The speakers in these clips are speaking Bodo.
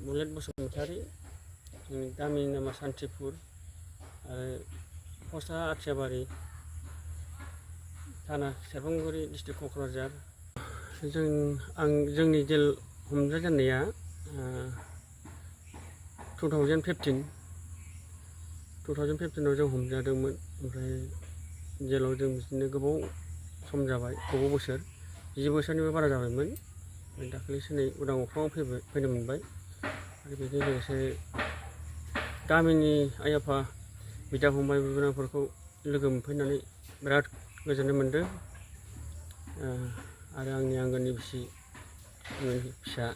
बुलेट बसुमतारी, जोंनि गामिनि नामा सान्थिपुर आरो पस्टआ आथियाबारि, थाना सेरफांगुरि, डिस्ट्रिक्ट क'क्राझार। जोंनि जेल हमजाजेननाया 2015 जों हमजादोंमोन। ओमफ्राय जेलाव जों बिदिनो गोबाव सम जाबाय, गोबाव बोसोर 10 बोसोरनिबो बारा जाबायमोन। दाख्लैसो नै उदां अख्राङाव फैनो मोनबाय। आरो बेजों लोगोसे गामिनि आइ आफा, बिदा फंबाय, बिबोनांफोरखौ लोगो मोनफैनानै बिराद गोजोननाय मोनदों। आरो आंनि आंगोनि बिसि, आंनि फिसा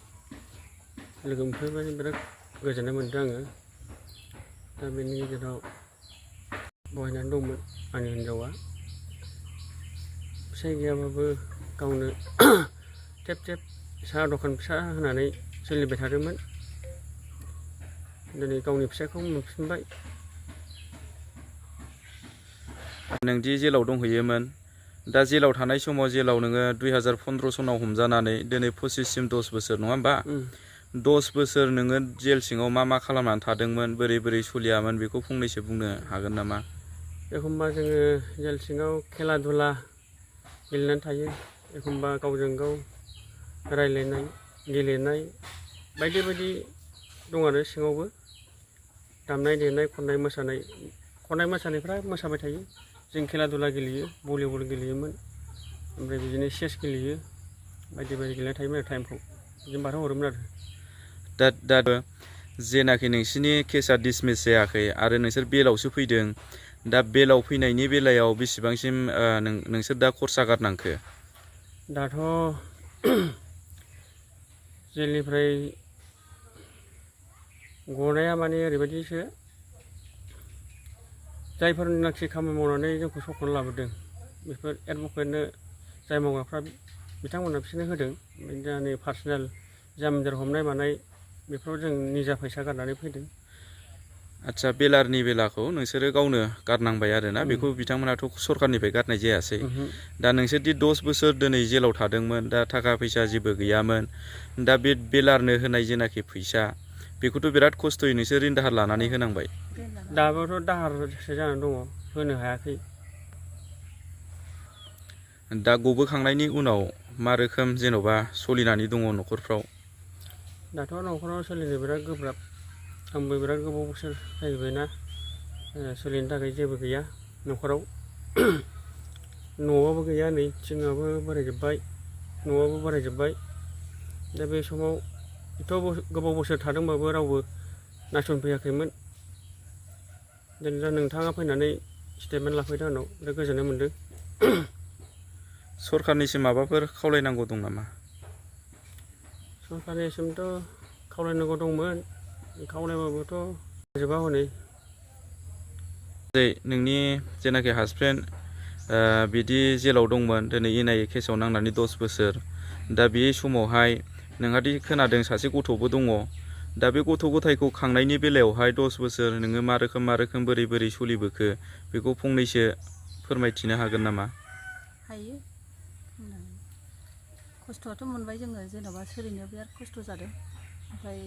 लोगो मोनफैनानै बिराद गोजोननाय मोनदों आङो। दा बेनि गेजेराव बहायनानै दंमोन आंनि हिन्जावा। फिसाय गैयाबाबो गावनो थेब थेब साहा दखान फिसा होनानै सोलिबाय थादोंमोन। दिनै गावनि फिसायखौ मोनफिनबाय। नोंदि जेलाव दंहैयोमोन, दा जेलाव थानाय समाव जेलाव नोङो 2015 सनाव हमजानानै दिनै 25सिम 10 बोसोर नङा होमबा? 10 बोसोर नोङो जेल सिङाव मा खालामनानै थादोंमोन, बोरै सोलियामोन, बेखौ फंनैसो बुंनो हागोन नामा? एखमबा जोङो जेल सिङाव खेला दुला गेलेनानै थायो। एखमबा गावजों गाव रायलायनाय, गेलेनाय बायदि बायदि दं आरो सिङावबो। दामनाय देनाय, खननाय मोसानायफ्रा मोसाबाय थायो। जों खेला दुला गेलेयो, भलिबल गेलेयोमोन। ओमफ्राय बिदिनो चेस गेलेयो, बायदि बायदि गेलेनाय थायोमोन आरो टाइमखौ बिदिनो बारहोहरोमोन आरो। दा जेनाखि नोंसिनि केसआ डिसमिस जायाखै आरो नोंसोर बेलावसो फैदों, दा बेलाव फैनायनि बेलायाव बेसेबांसिम नोंसोर दा खरसा गारनांखो? दाथ' जेलनिफ्राय गनाया माने ओरैबायदिसो, जायफोरनाखि खामानि मावनानै जोंखौ सख'नानै लाबोदों, बेफोर एडभकेटनो जाय मावग्राफ्रा बिथांमोनहा बिसोरनो होदों। ओमफ्राय दा नै पार्सनेल जामिनदार हमनाय मानाय बेफोराव जों निजा फैसा गारनानै फैदों। आदसा, बेलारनि बेलाखौ नोंसोरो गावनो गारनांबाय आरोना? बेखौ बिथांमोनाथ' सरखारनिफ्राय गारनाय जायासै। दा नोंसोरदि 10 बोसोर दिनै जेलाव थादोंमोन, दा थाखा फैसा जेबो गैयामोन, दा बे बेलारनो होनाय जेनाखि फैसा, बेखौथ' बिराद खस्थ'यै नोंसोर रिन दाहार लानानै होनांबाय। दाबोथ' दाहारसो जानानै दङ, होनो हायाखै। दा गबोखांनायनि उनाव मा रोखोम जेन'बा सोलिनानै दङ न'खरफ्राव? दाथ' न'खराव सोलिनो बिराद गोब्राब। आंबो बिराद गोबाव बोसोर जाहैबायना, सोलिनो थाखाय जेबो गैया न'खराव। न'आवबो गैया, नै थिङाबो बोरायजोब्बाय, न'आबो बोरायजोब्बाय। दा बे समाव एथ' गोबाव बोसोर थादोंबाबो रावबो नायसनफैयाखैमोन। दा नोंथाङा फैनानै स्टेटमेन्ट लाफैदों आंनाव, बिराद गोजोननाय मोनदों। सरखारनिसिम माबाफोर खावलायनांगौ दं नामा? सरखारनिसिमथ' खावलायनांगौ दंमोन, खावलायबाबोथ' जोबा हनै। नोंनि जेनाखि हासबेन्ड बिदि जेलाव दंमोन, दिनै इनाय केसाव नांनानै 10 बोसोर। दा बे समावहाय नोंहादि खोनादों सासे गथ'बो दङ। दा बे गथ' गथायखौ खांनायनि बेलायावहाय 10 बोसोर नोङो मा रोखोम बोरै सोलिबोखो, बेखौ फंनैसो फोरमायथिनो हागोन नामा? हायो। खस्थ'आथ' मोनबाय जोङो, जेन'बा सोलिनायाव बिराद खस्थ' जादों। ओमफ्राय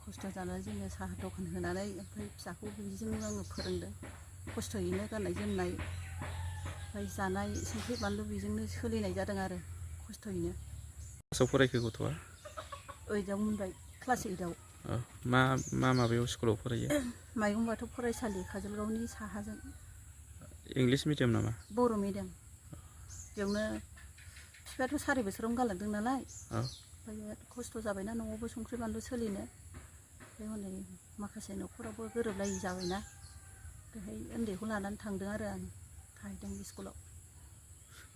खस्थ' जानानै जोङो साहा दखान होनानै, ओमफ्राय फिसाखौ बिदिजोंनो आङो फोरोंदों। खस्थ'यैनो गाननाय जोमनाय, ओमफ्राय जानाय, संख्रि बानलु बेजोंनो सोलिनाय जादों आरो खस्थ'यैनो। क्लासाव फरायखो गथ'आ? 8आव मोनबाय, क्लास 8आव। माबायाव स्कुलाव फरायो? माइगं बाथौ फरायसालि, काजलगावनि साहाजों। इंलिस मिडियाम नामा? बर' मिडियाम। बेयावनो बिफायाथ' 4 बोसोरावनो गालांदों नालाय, ओमफ्राय खस्थ' जाबायना न'आवबो संख्रि बानलु सोलिनो। ओमफ्राय हनै माखासे न'खरावबो गोरोबलायि जाबायना, बेहाय उन्दैखौ लानानै थांदों आरो आं, थाहैदों स्कुलाव।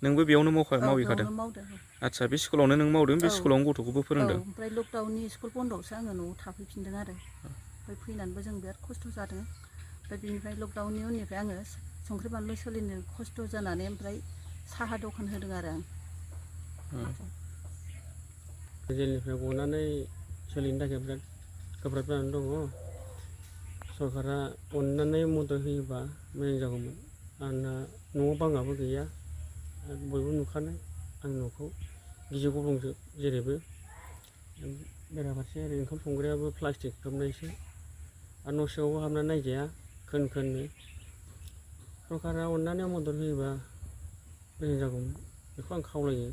नोंबो बेयावनो मावहैखादों? बेयावनो मावदों। आदसा, बे स्कुलावनो नों मावदों? बे स्कुलावनो गथ'खौबो फोरोंदों? ओमफ्राय लकडाउननि स्कुल बन्दआवसो आङो न'आव थाफैफिनदों आरो। ओमफ्राय फैनानैबो जों बिराद खस्थ' जादों। ओमफ्राय बिनिफ्राय लकडाउननि उननिफ्राय आङो संख्रि बानलु सोलिनो खस्थ' जानानै, ओमफ्राय साहा दखान होदों आरो आं। जेलनिफ्राय गनानै सोलिनो थाखाय बिराद गोब्राब जानानै दङ। सरकारा अननानै मदद होयोबा मोजां जागौमोन। आंना न'आव बाङाबो गैया, बयबो नुखानाय आं न'खौ गिजि गब्लंजोब जेरैबो। बेराफारसे ओरै ओंखाम संग्रायाबो प्लास्टिक खोबनायसो आरो न' सिङावबो हाबनानै नायजाया खोन खोननो सरकारा अननानै मदद होयोबा मोजां जागौमोन बेखौ आं खावलायो।